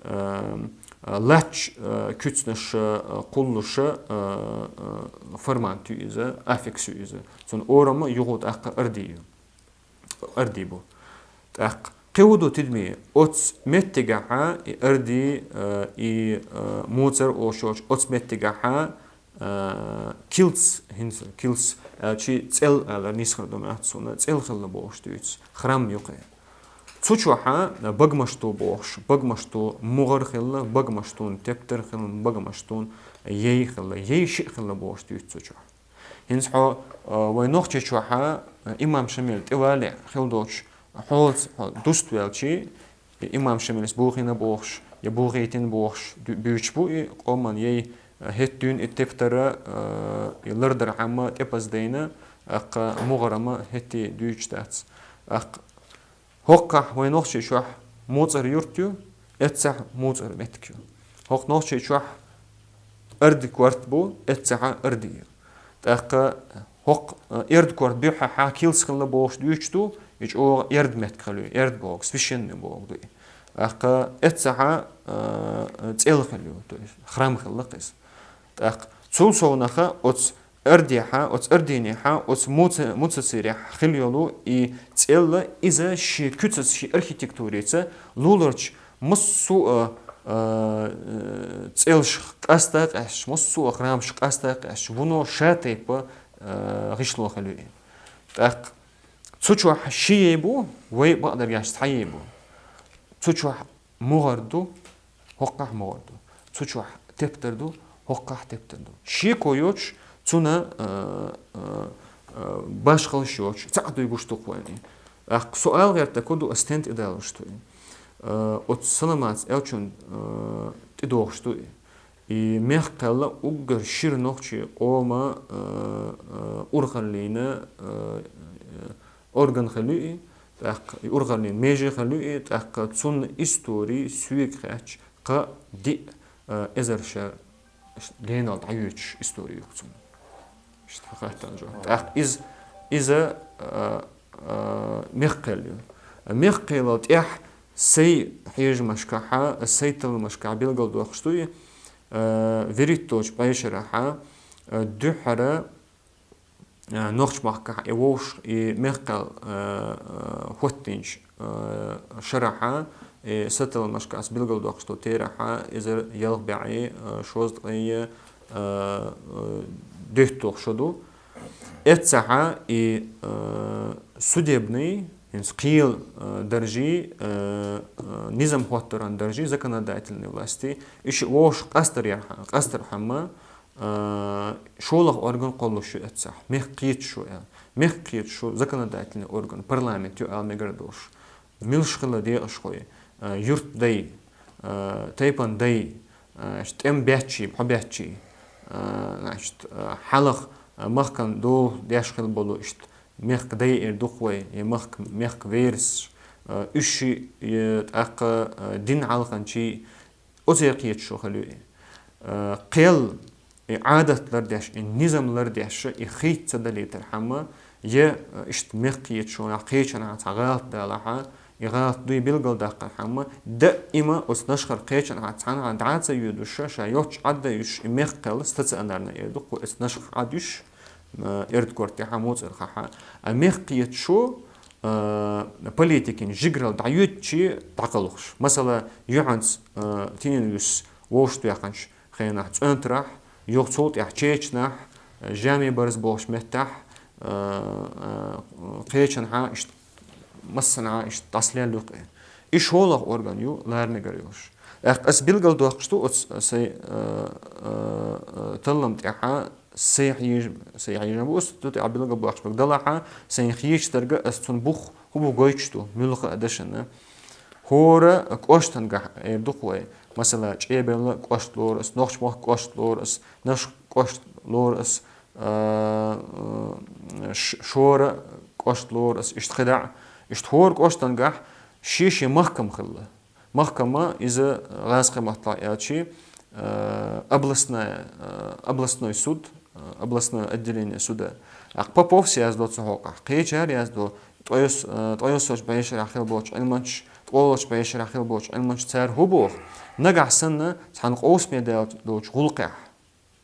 э, лач, э, куьцнаша, э, кхуллуша, э, э, формант ю иза, аффикс ю иза. Цунна орама юха тӀаккха Арди ю. Арди бу. ТӀаккха кхин хӀун ду тидаме? Оцу меттигахь и Арди, э, и, э, Моцар олуш йолчу оцу меттигахь, э, килс, хӀинца килс, э, чи цӀел алар нисхар ду ма аьлла суна, цӀел хилла бохуш дуьйцу, храм юкъе. Цу чохь, э, багмашту бохуш, багмашту мугӀар хилла, багмаштун тептар хилла, багмаштун яй хилла, яй шиъ хилла бохуш дуьйцу цу чохь. ХӀинца хьо, э, вай Нохчийчохь, э, имам Шамил тӀевалехь хила доцуш, хьоца хьо дуста ваьлчи, и имам Шамилс бохийна бохуш, я бохийтина бохуш ду-, буьйцуш бу и къоман яй, э, хӀетта дуьйна и тептар, э, и лардархьама тӀепаза дайна, тӀаккха мугӀарама хӀетте дуьйцуш дац. ТӀаккха хӀокхахь вай Нохчийчохь Моцар юрт ю, эццахь Моцар меттиг ю. ХӀокху Нохчийчохь Арди корта бу, эццахь Арди ю. ТӀаккха хӀокху, э, Эрди корта буьххьехь килс хилла бохуш дуьйцуш ду, и чӀогӀа эрд меттиг хилла ю, эрд боху, священный боху ду и. ТӀаккха эццахь, э, цӀел хилла ю, то есть храм хилла кхеза. ТӀаккха цул совнаха оцу Ардехьа, оцу Ардинехьа, оцу Муца-, Муцацирехь хила йолу и цӀелла, иза шен куьцаца, шен архитектурица луларчу массо а, а, цӀелш къаста а къаьсташ, массо а храмаш къаста а къаьсташ, вуно ша тайпа, а, гӀишло хила ю и. ТӀаккха цу чохь ши яй бу, вай бакъдерг аьлча цхьа яй бу. Цу чохь мугӀар ду, хӀокхахь мугӀар ду. Цу чохь тептар ду, хӀокхахь тептар ду. Шеко йоцуш, цунна, а, а, а, башхаллаш йоцуш, цхьаъ дуй гуш ду-кх вайна. ТӀаккха со ала гӀерта ку ду, ас стен тӀедалуш ду и. А, оцу Саламаца аьллачун, а, тӀедогӀуш ду и. И мехккхелла уггар шира нохчийн къоман, а, а, урхаллина, а, а, орган хила ю и, тӀаккха и урхаллин меже хила ю и, тӀаккха цунна истори соьга хаьттича, кхаа-диъ, а, эзар шарахь генал дӀайоьдуш истори ю-кх цунна. Иштта хаттарна жоп. ТӀаккха иза, иза, а, а, мехккхел ю. Мехккхелал тӀехь сайн хьежамашкахьа, сайн талламашкахь билгалдоккхуш ду и, а, вуьрхӀитталгӀачу бӀешарахьа, а, дуьххьара а, Нохч-махкахь и вовшах, и мехккхел, а, а, хӀоттийначу, а, шарахьа, и саталламашкахь ас билгалдоккхуш долу терахьа, эзар ялх бӀе, а, шовзткъе, а, а, дийтталгӀа шо ду. Эццахьа и, а, судебный, хӀинца кхел, а, даржий, а, а, низам хӀоттаран даржий, законодательной власти, и шиъ вовшах къастар ярхьа-, къастархьама, а, шолгӀа орган кхоллалуш ю эццахь, мехкан кхеташо аьлла. Мехкан кхеташо законодательный орган, парламент ю аьлла мегар долуш. Муьлш хилла декъашхой, а, юьртдай, а, тайпан дай, а, тӀеман баьччий, бӀо баьччий, а, значит, а, хьалха, а, махкана дола деш хилла болу иштта мехкан дай эр ду-кх вай, я махка-, мехкан верас, а, уьш шиъ, я тӀаккха, а, дин хьалханчий, оцу кхеташо хила ю и. Э, кхел, и Ӏадат лардеш, и низам лардеш, и хийца ца далийтархьама, я, э, иштта мехкан кхеташонах кхечанхьа цхьа гӀалат далахьа, И гӀалат дуй билгалдаккха хӀама, даима оцу нашхара кхечанхьа цхьанхьа дӀа а ца йоьдуш, ша йоцчу Ӏадда йуьш, и мехккхел стационарна эр ду-кх вай, оцу нашха Ӏадда йуьш, э, эрд-корта тӀехьа, муцӀархахьа. А мехккхеташ, э, политикин жигаралла дӀайоьдучи дӀакхалхаш. Масала, юьхьанца, э, тӀенан вуьс вовшахтоьхначу хенахь ЦӀоьнтарахь, юха цул тӀаьхьа Чечанахь, э, Жамин барз бохучу меттехь, э, э, кхечанхьа иштта, массанхьа иштта дӀасалелла ю-кх и. И шолгӀа орган ю лара мегар йолуш. ТӀаккха ас билгалдоккхуш ду оцу сайн, э, э, э, таллам тӀехьа, сайн хьежа-, сайн хьежам бу ас цу тӀехьа билгалбоккхуш берг, делахь а, сайн хеташ дерг ас цунна бух хӀун бу гойтуш ду, муьлхха а дашана. ХӀора кӀоштангахь эр ду-кх вай, масала, ЧӀебелла кӀошт лору ас, Нохч-мохк кӀошт лору ас, Нашха кӀошт лору ас, а, а, ш-, Шора кӀошт лору ас, иштта хи даӀа. Иштта хӀора кӀоштангахь шен-шен махкам хилла. Махкама иза гӀазкхийн маттахь аьлчи, а, областная, а, областной суд, а, областное отделение суда. ТӀаккха Поповс яздо цу хьокъехь, кхечара яздо, ткъайос-, а, ткъайоьссачу бӀешарахь хилла болчу Ӏилманчаш, ткъолгӀачу бӀешарахь хилла болчу Ӏилманчаш, цара хӀун боху? Нагахь санна, цхьана къовсаме даьлла долчу гӀуллакхехь,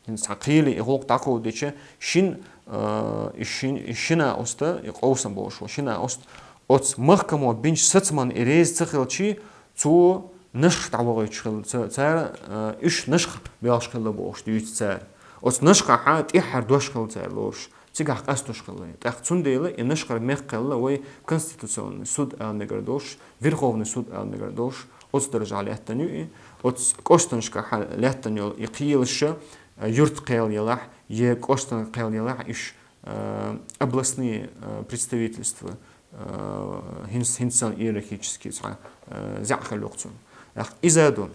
хӀинца цхьа кхеле и гӀуллакх дӀакховдича, шин, а, и шин, и шина оста, и къовсам болуш ву, шина оста, оцу махкамо бинчу сацамна и реза ца хилчи, цо нашха дӀавахийтуш хилла, ца-, цара, а, уьш нашха боьлхуш хилла бохуш дуьйцу цара. Оцу нашхахьа тӀаьххьара дош хилла цара лоруш, цигахь къастош хилла. ТӀаккха цундела и нашхара мехккхел вай Конституционный суд ала мегар долуш, Верховный суд ала мегар долуш, оцу даржехь лаьттина ю и, оцу кӀоштанашкахь лаьттина йолу и кхелаш, а, юьртан кхел елахь, я кӀоштан кхел елахь, уьш, а, областные, а, представительства, а, хӀинц-, хӀинца санна иерархически цхьа, а, зӀе хилла ю-кх цунна. ТӀаккха иза ду.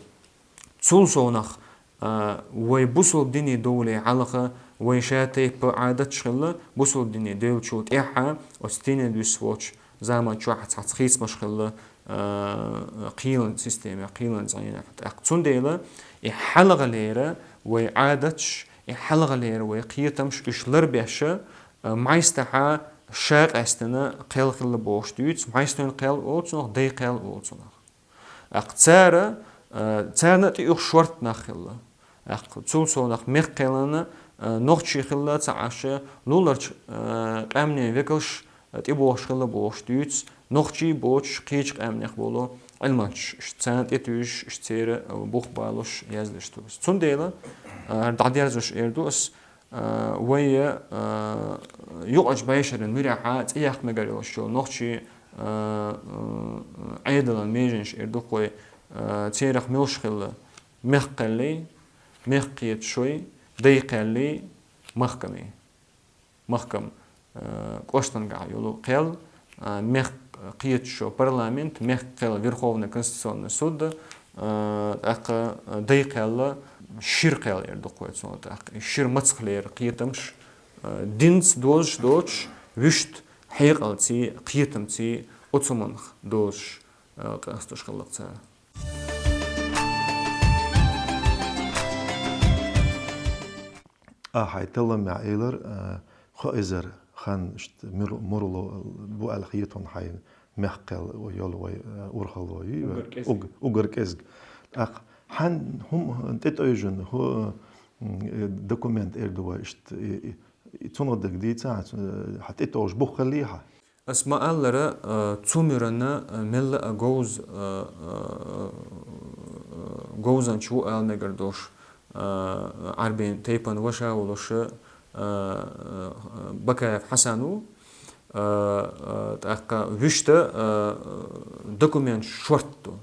Цул совнах, а, вай бусалба динан довле хьалха вай шатайпа Ӏадаташ хилла, бусалба динан девллачул тӀаьхьа оцу тӀенан вуьс волчу заман чохь цхьацца хийцамаш хилла, а, кхелан системехь, кхелан зӀенехь. ТӀаккха цундела и хьалхалера вай Ӏадаташ, и хьалхалера вай кхетамаш уьш ларбеш, а, Мхьайстахьа ша къаьстина кхел хилла бохуш дуьйцу, Мхьайстойн кхел олу цунах, Дайн кхел олу цунах. ТӀаккха цара, а, царна а тӀеоьхуш шорта нах хилла. ТӀаккха цул совнах мехккхелана, а, нохчий хилла ца Ӏаш, луларчу, а, къаьмнийн векалш, а, тӀебогӀуш хилла бохуш дуьйцу, нохчий боцуш кхечу къаьмнех болу Ӏилманчаш, царна тӀетуьйсуш, церан, а, бух балош яздеш ду ас. Цундела, а, дӀадерзош эр ду ас, а, вай, а, юкъачу бӀешеран муьрехьа цӀе яккха мегар йолуш йолу нохчий, а, а, Ӏедалан меженаш эр ду-кх вай, а, церах муьлш хилла: мехккхеллий, мехккхеташой, дайн кхеллий, махкамий. Махкам, а, кӀоштангахь йолу кхел, а, мехккхеташо парламент, мехккхел Верховный Конституционный суд, а, тӀаккха, а, дайн кхел шира кхел эр ду-кх вай цунах тӀаккха. И шира мацахлера кхетамаш, а, динца дозуш доцуш, вуьшта хьекъалций, кхетамций, оцу хӀуманах дозуш, а, къастош хилла-кх цара. Ахьа, хьайн талламехь элира, а, хьо эзар хан иштта мур-, мурло бу аьлла хетон хьайн мехккхел йолу вай, а, урхалло ю, угар кӀезиг. Уг-, угар кӀезиг. ТӀаккха хьан хӀума тӀетӀойжина, хӀу, м, э, документ эр ду вай иштта, и, и, и цунах дерг дийца, хьан, хьан тӀетӀойжу бух хилли хьан? Ас ма-аллара, а, цу муьрана, а, мелла а говз-, а, а, а, говзанча ву ала мегар долуш, а, Ӏарбийн тайпана ваша волуш, а, а, Бакаев Хьасан ву, а, а, тӀаккха вуьшта, а, а, документаш шорта ду.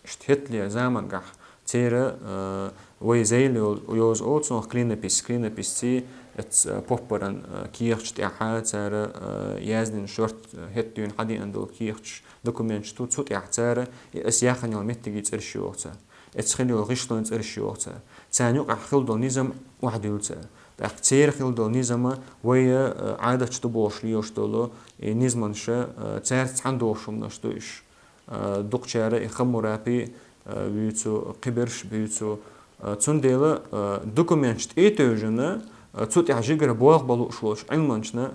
Иштта хӀетталера замангахь церан, а, вай зайла йол-, йоза олу цунах клинопись, клинописций, эц, а, поппаран, а, кехаташ тӀехьа цара, а, яздина шорт, а, хӀетта дуьйна хьадеана долу кехаташ, документаш ду, цу тӀехь цара, и ас яхана йолу меттигийн цӀераш йоху цара. Эц хила йолу гӀишлойн цӀераш йоху цара. Царна юкъахь хила долу низам охьадуьллу цара. ТӀаккха церан хила долу низама вай, а, Ӏадаташ ду бохуш лелаш долу, и низаманаш, а, цаьрца цхьаьна дохуш хӀуманаш ду уьш. А, дукхачара и Хаммурапи, а, вуьйцу, кхиберш буьйцу. А, цундела, а, документаш тӀетевжина, а, цу тӀехь жигара болх бан лууш волчу Ӏилманчна,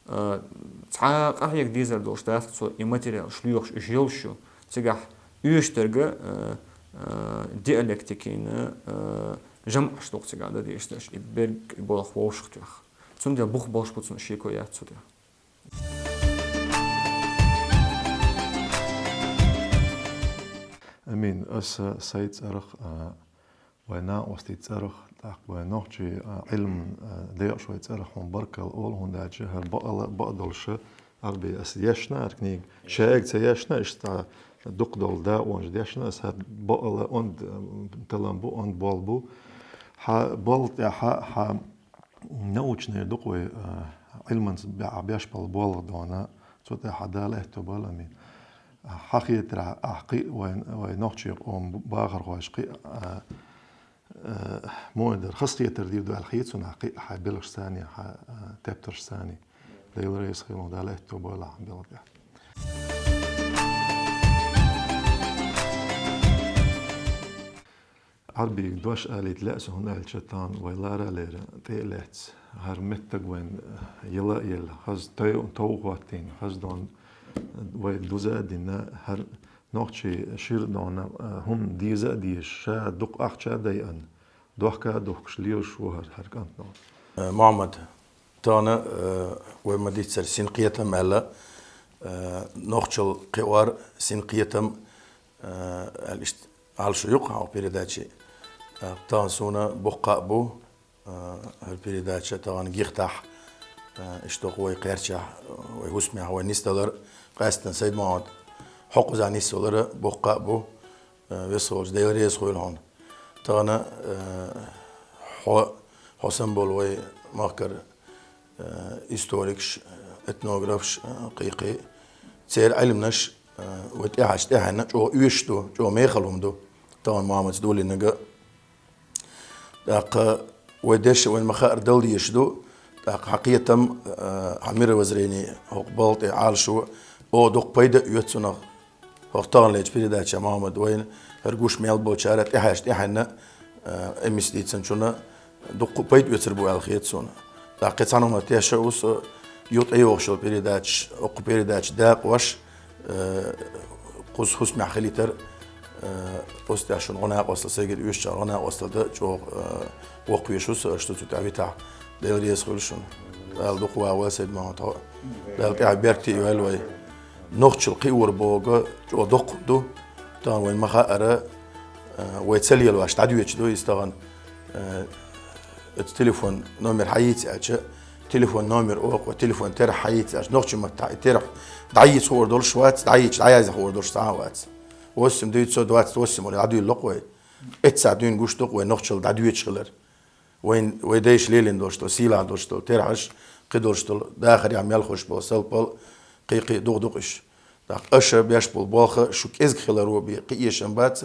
а, Цхьа къахьега дезар долуш дац цо и материалаш лоьхуш, уьш йолуш ю. Цигахь оьшург, э, э, диалектикина, э, жамӀаш дукха цигахь дан дезаш дерш, и берг, и болх вовшах тоьхна. Цундела бух болуш бу цунна шеко яц цу тӀехь. Амин, аса сайн цӀарах, а, вайн накъостий цӀарах, тӀаккха вайн нохчий, а, Ӏилман, а, декъашхой цӀарах хьуна баркалла олу, хӀунда аьлча хӀара бакъала а бакъ долуш, Ӏарби аса дешна хӀара книга. Шайга ца ешна, иштта дукха долу дакъонаш дешна аса, хӀара бакъала онда, м, талам бу, онда болу бу. Хьан болу тӀехь, хьан научный ду-кх вай, а, Ӏилманца бе-, беш болу болх дона, цу тӀехь Дала аьтто бойла, амин. Хьан хетарехь, ахь кхин а вайн, вайн нохчийн къоман бахархошка кхин а, а, а, муха дар, хазахетар дийр ду аьлла хета суна, ахь кхин а хьайн белхашца, хьайн, а, тептаршца. Дела реза хуьлда, Дала аьтто бойла хьан белхашка. Ӏарбийга дош алийта лаьа со, хӀунда аьлча тахана вай лара а лерина тӀе а лаьцна, хӀара меттиг вайна яла а елла, хаза той-, тов хӀоттийна, хаза дона вай дуза а дина, хӀара нохчий шира дона, а, хӀума деза а дезаш, ша дукха ахча а дайъина, дохка а духкуш лелаш ву хӀара, хӀара кӀант дона. Э, Мухьаммад, тахана, э, вай ма-дийццара синкхетам аьлла, э, нохчалла кхиор, синкхетам, э, аьлла иштта Ӏалашо ю-кх хьан передачи. Э, тахана суна боккха а бу, э, хӀара передача тахана гихтахь, э, иштта вай кхерчахь, э, вай хӀусамехь вай нисдалар, къаьсттина Сайд-Мухьаммад хьо кхузахь нисвалар боккха а бу, э, весхолчу Дела реза хуьлда хьуна. Тахана, э, хьо, хьо санна болу вай махкара, э, историкаш, э, этнографаш, э, кхин-кхин, церан Ӏилманаш, э, вай тӀаьхьарчу тӀаьхьенна чӀогӀа оьшуш ду, чӀогӀа мехала хӀума ду тахана Мухьаммадца долийнарг. ТӀаккха вай дерш а вайна ма-хаъара дала дезаш ду, тӀаккха хьан кхетам, э, хьан мировоззрение, хӀокху балха тӀе Ӏалашо, оха дукха пайда а оьцу цунах. ХӀокху таханлерчу передачехь, Мухьаммад, вайна хӀара гуш мел болчара тӀаьхьарчу тӀаьхьенна, э, эмис дийцинчунна дуккха а пайда оьцур бу аьлла хета суна. ТӀаккха кхин цхьана хӀуманна тешна а ву со, юха тӀейогӀуш йолу передачаш, хӀокху передачан дакъош, э, кхуза хӀусамехь хилийтар, э, оцу тӀехь шуна гӀо-накъосталла, сайгара оьшучарна гӀо-накъосталла дан чӀогӀа, э, воккхавеш ву со, аша цу тӀехь витахь. Дела реза хуьлда шуна. Дала дукха вахавойла, Сайд-Мухьаммад, хьо. Дала тӀаьхье беркате йойла вай. Нохчалла кхиор бохург чӀогӀа доккха ду. Тахана вайна ма-хаъара, э, вай ца лелош дӀадоьдуш ду иза тахана. Э, оцу телефон номер хьайийца аьлча, телефон номер оха, телефон терахь хьайийца аьлча, нохчийн маттахь и терахь дӀайийца хуур долуш вац, дӀайийцича дӀаязъян хуур долуш цхьа а вац. Восемь девятьсот двадцать восемь олий дӀадуьйла-кх вай. Эццахь дуьйна гуш ду-кх вай нохчалла дӀадоьдуш хилар. Вайн, вай дайша лелийна долуш долу, сийлахь долуш долу терахьаш, кхидолуш долу дахарехь мел хуьлуш болу салпал, кхин-кхин дукха ду-кх уьш. ТӀаккха аша беш болу болх шу кӀезиг хиларо бен кхин эшам бац,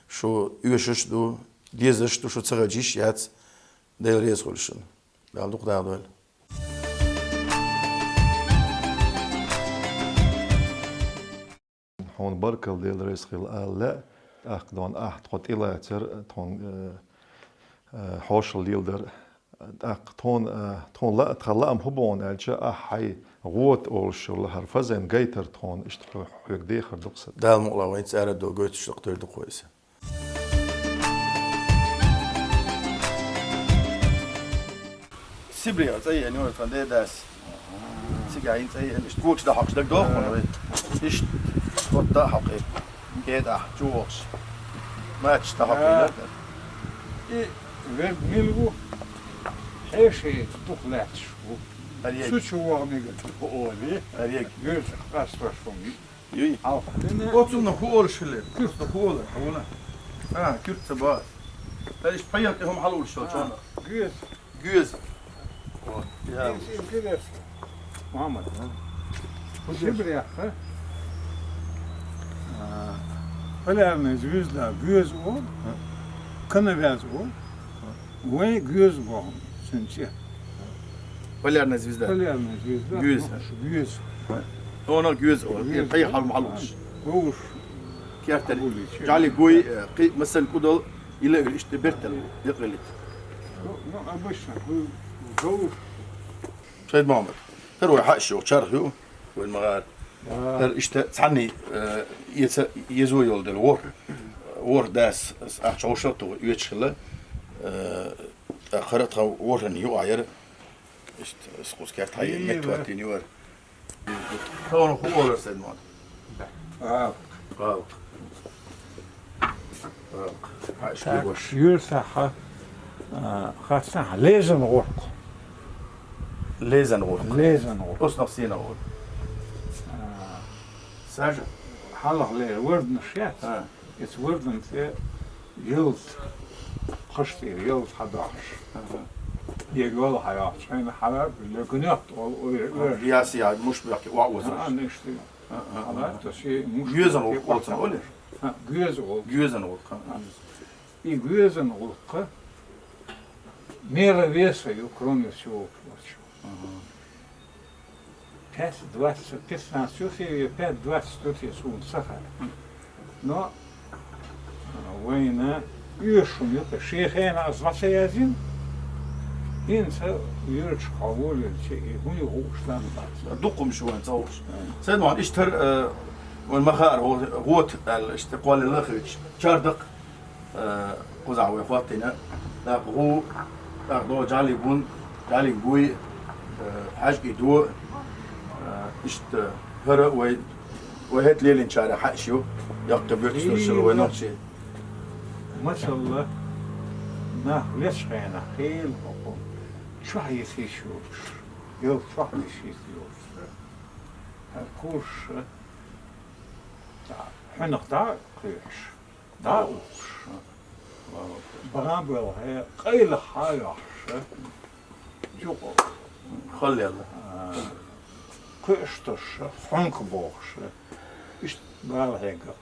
шу оьшуш а ду, дезаш а ду, шу ца хилча йиш яц. Дела реза хуьлда шуна. Дала дукха дахадойла. Хьуна баркалла, Дела реза хуьлда ала лаьа, тӀаккха дона ахь тхо тӀелацар, тхуна, э, э, хьошалла леладар. ТӀаккха тхуна, э, тхуна лаа, тхан лаам хӀун бу аьлча, ахь хьайн гӀота олуш йолу хӀара фазенна гайтар тхуна, иштта хьо-, хьоьга дехар ду-кх сан. Дала мукъ лахь, вайна цара а ду, гойтуш доккха тойр ду-кх вай иза. Сибре цӀа еана ю тхан дедас. Цигахь хӀинца цӀа еана, иштта коча дӀахьокхуш дагадогӀу хьуна вай. Иштта, вот дӀахьокхий. КӀеда ахь чу вохуш. Мачаш дӀахьокхий. И верг мила ву? Хьеший дукха лаьтташ ву. Цу чу вогӀу мегар хӀу олий. Гуьржах къастош ву. Юй. Хьалха. Оцунна хӀу олуш хилла? Куьртна хӀу олура, хьуна? А, куьртца бац. Ай, иштта пхьегӀа тӀе хӀума хьалаулуш йолчунна. Гуьрз. Гуьрз. Вот, я. Интересно. Мухьаммад, а? Сибрехха, а, полярная звезда гуьрз олу, а, коновяз олу, вай гуьрз боху цуьнан цӀе. Полярная звезда. Полярная звезда. Гуьрз. Гуьрз. Тхуна гуьрз олу. Гуьрз. ПхьегӀа хьалха хьалаулуш. Вовш. Кертара. Жали гуй, э, кхин масал кудал, ила иштта бертал, якъилит. Ну, ну, обычно, гуй, вовш. Сайд-Мухьаммад. ХӀара вай хьаьша йола чарх ю, вай ма гӀара. ХӀара иштта цхьанне, э, эца, эзо йолу дела ворхӀ, ворхӀ дас ахча гӀовшах а туху, оьцуш хилла, э, тӀаккха хӀара тхан ворхӀанна юкъахь яра. Иштта, ас кхуза керта хьайна, меттахӀоттийна ю хӀара. Хьуна хӀун олура, Сайд-Мохьмад? ГӀалкх. ГӀалкх. ГӀалкх. Хьаьша Так, кхоьруш. Юьртахь, а, хаттахь, лезан гӀуллакх. Лезан гӀуллакх. Лезан гӀуллакх. Оснах сенах гӀуллакх. А, Сажа? Хьалха лер, варданаш яц? А. Иза вардан тӀе ялта, кхаш тӀера ялта хьадоьхуш. Ага. Е йола хьайоьхуш, хьайна хьара легнет олу ой, ой. Яси я, муш бехке, ва озуш. А, ништи. А, а, а. Хьала, то ши муш Гезан бехке, гӀуллакх олу цунах, олу? А, геза гӀуллакх. Гезан гӀуллакх, а. А. И гезан гӀуллакх мера веса ю, кроме всего прочего. Ага. Пять двадцать, пятнадцать ю хир, пять двадцать ю хир суна ца хаьа. Но, а, вайна оьшуш хӀума ю-кх, шен хенахь аса дӀа ца яздина, хӀинца юьрташка хьо волавелча, и хӀун ю хууш дан бац. Дукха хӀумнаш ю вайна ца хууш. Сайд-Мохьмад, иштта хӀара, э, вайна ма хаара, гӀо-, гӀота аьлла, иштта кхоллалла хилча, чардакх, Э, кхузахь вай хӀоттийна, тӀаккха гӀу, тӀаккха догӀу Джалиг бун, Джалиг буй, э, хьаьжкӀий до, э, иштта хӀара вай, вай хӀетта лелийначарах хьаьша ю, яккхий буьртиг долуш вай нохчий. Масала, нах лечу хенахь хила хӀокху чохь йисийш йолуш, ялта чохь йисийш йолуш. ХӀара курш, хьуьнах дӀа а кхуьйхьуш. ДӀа а ухуш. Бан а белхье, къайлаха а йохьуш. Чукъо. Халлел. А, кхуьуш тосуш, хьонка бохуш. Иштта бала хьегна.